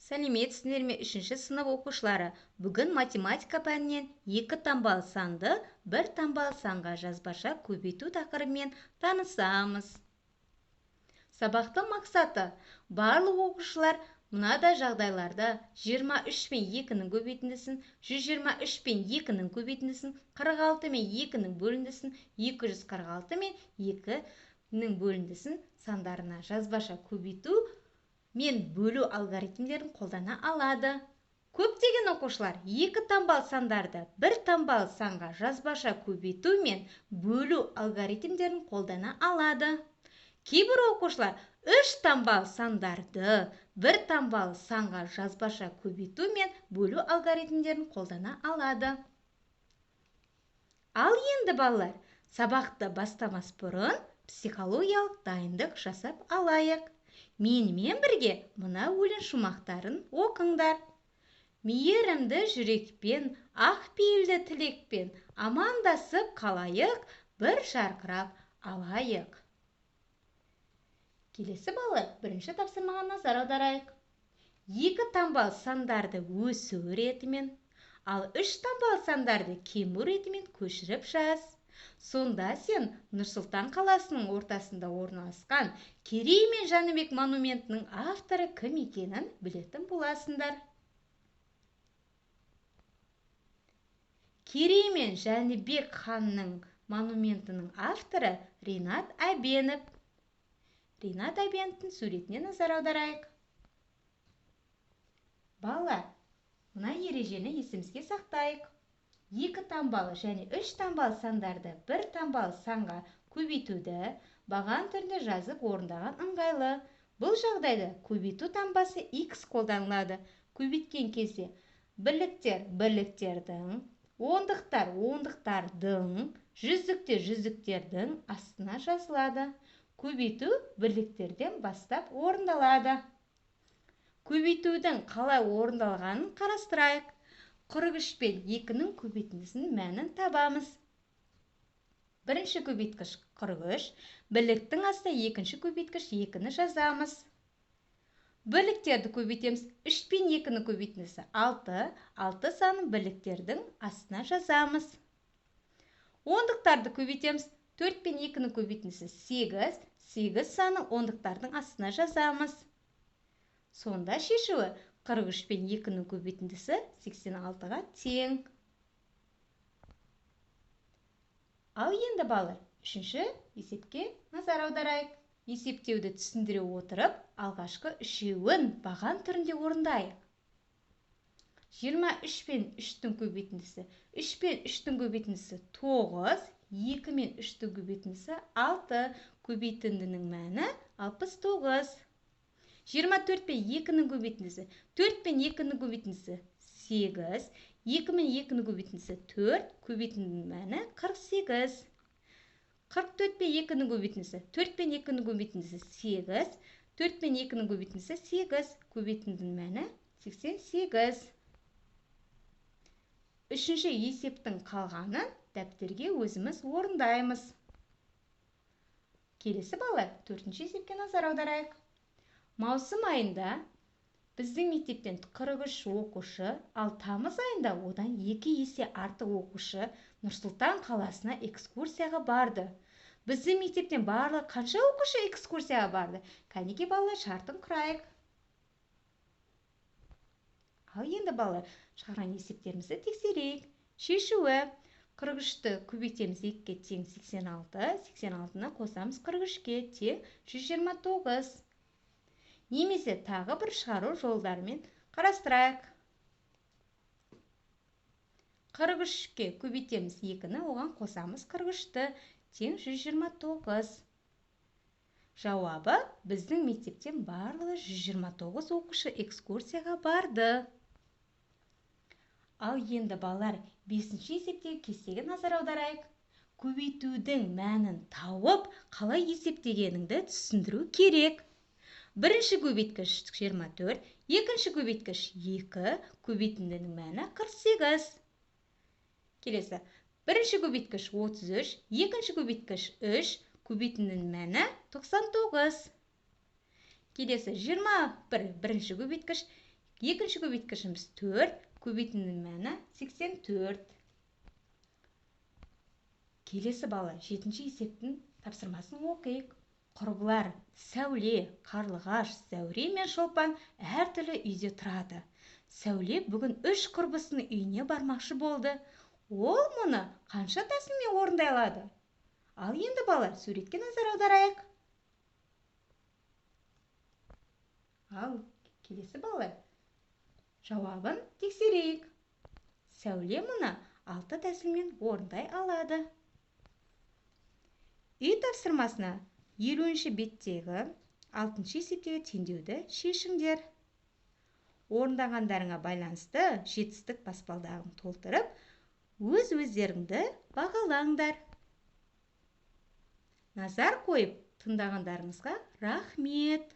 Сәлеметсіздер ме, 3-ші сынып оқушылары! Бүгін математика пәнінен екі таңбалы санды бір таңбалы санға жазбаша көбейту тақырыбымен танысамыз. Сабақтың мақсаты: барлық оқушылар мынадай жағдайларда 23 пен 2-нің көбейтіндісін, 123 пен 2-нің көбейтіндісін, 46 мен 2-нің бөліндісін, 246 мен 2-нің бөліндісін сандарына жазбаша көбейту мен бөлу алгоритмдерін қолдана алады. Көптеген оқушылар екі таңбалы сандарды бір таңбалы санға жазбаша көбейту мен бөлу алгоритмдерін қолдана алады. Кейбір оқушылар үш таңбалы сандарды бір таңбалы санға жазбаша көбейту мен бөлу алгоритмдерін қолдана алады. Ал енді балалар, сабақты бастамас бұрын психологиялық дайындық жасап алайық. Менімен бірге мына өлең шумақтарын оқыңдар. Мейірімді жүрекпен, ақ пейілді тілекпен амандасып қалайық, бір жарқырап алайық. Келесі балалар, бірінші тапсырмаға назар аударайық. Екі таңбалы сандарды өсу ретімен, ал үш таңбалы сандарды кему ретімен көшіріп жаз. Сонда сен Нұр-Сұлтан қаласының ортасында орналасқан Керей мен Жәнібек монументінің авторы кім екенін білетін боласыңдар. Керей мен Жәнібек ханның монументінің авторы Ринат Әбенов. Ринат Әбеновтің суретіне назар аударайық. Балалар, мына ережені есімізге сақтайық. Екі таңбалы және үш таңбалы сандарды бір таңбалы санға көбейтуді баған түрінде жазып орындаған ыңғайлы. Бұл жағдайда көбейту таңбасы X қолданылады. Көбейткен кезде бірліктер бірліктердің, ондықтар ондықтардың, жүздіктер жүздіктердің астына жазылады. Көбейту бірліктерден бастап орындалады. Көбейтудің қалай орындалғанын қарастырайық. 43 пен 2-нің көбейтіндісінің мәнін табамыз. Бірінші көбейткіш 43, бірліктің астына екінші көбейткіш 2-ні жазамыз. Бірліктерді көбейтеміз. 3 пен 2-нің көбейтіндісі 6, 6 санын бірліктердің астына жазамыз. Ондықтарды көбейтеміз. 4 пен 2-нің көбейтіндісі 8, 8 санын ондықтардың астына жазамыз. Сонда шешуі 43 пен 2-нің көбейтіндісі 86-ға тең. Ал енді балалар, үшінші есепке назар аударайық. Есептеуді түсіндіре отырып, алғашқы үшеуін баған түрінде орындайық. 23 пен 3-тің көбейтіндісі, 3 пен 3-тің көбейтіндісі 9, 2 мен 3-тің көбейтіндісі 6, көбейтіндінің мәні 69. 24 пен 2-нің көбейтіндісі, 4 пен 2-нің көбейтіндісі 8, 2 мен 2-нің көбейтіндісі 4, көбейтіндінің мәні 48. 44 пен 2-нің көбейтіндісі, 4 пен 2-нің көбейтіндісі 8, 4 пен 2-нің көбейтіндісі 8, көбейтіндінің мәні 88. Үшінші есептің қалғанын дәптерге өзіміз орындаймыз. Келесі балалар, төртінші есепке назар аударайық. Маусым айында біздің мектептен 43 оқушы, ал тамыз айында одан 2 есе артық оқушы Нұр-Сұлтан қаласына экскурсияға барды. Біздің мектептен барлығы қанша оқушы экскурсияға барды? Кәнеки балалар, шартын құрайық. Ал енді балалар, шығарған есептерімізді тексерейік. Шешуі: 43-ті көбейтеміз 2-ге тең 86, 86-ны қосамыз 43-ке тең 129. Немесе тағы бір шығару жолдарымен қарастырайық. 43-ке көбейтеміз 2-ні, оған қосамыз 43-ті, тең 129. Жауабы: біздің мектептен барлығы 129 оқушы экскурсияға барды. Ал енді балалар, 5-ші есептегі кестеге назар аударайық. Көбейтудің мәнін тауып, қалай есептегеніңді түсіндіру керек. Бірінші көбейткіш 24, екінші көбейткіш 2, көбейтіндінің мәні 48. Келесі, бірінші көбейткіш 33, екінші көбейткіш 3, көбейтіндінің мәні 99. Келесі, 21, бірінші көбейткіш, Екінші көбейткішіміз 4, көбейтіндінің мәні 84. Келесі бала 7-ші есептің тапсырмасын оқиық. Құрбылар Сәуле, Қарлығаш, Зәуре мен Шолпан әртүрлі үйде тұрады. Сәуле бүгін 3 құрбысының үйіне бармақшы болды. Ол мұны қанша тәсілмен орындай алады? Ал енді балалар, суретке назар аударайық. Ал келесі балалар, жауабын тексерейік. Сәуле мұны 6 тәсілмен орындай алады. Үй тапсырмасына 50-ші беттегі 6-шы есептегі теңдеуді шешіңдер. Орындағандарыңа байланысты жетістік баспалдағын толтырып, өз-өздеріңді бағалаңдар. Назар қойып тыңдағандарыңызға рахмет.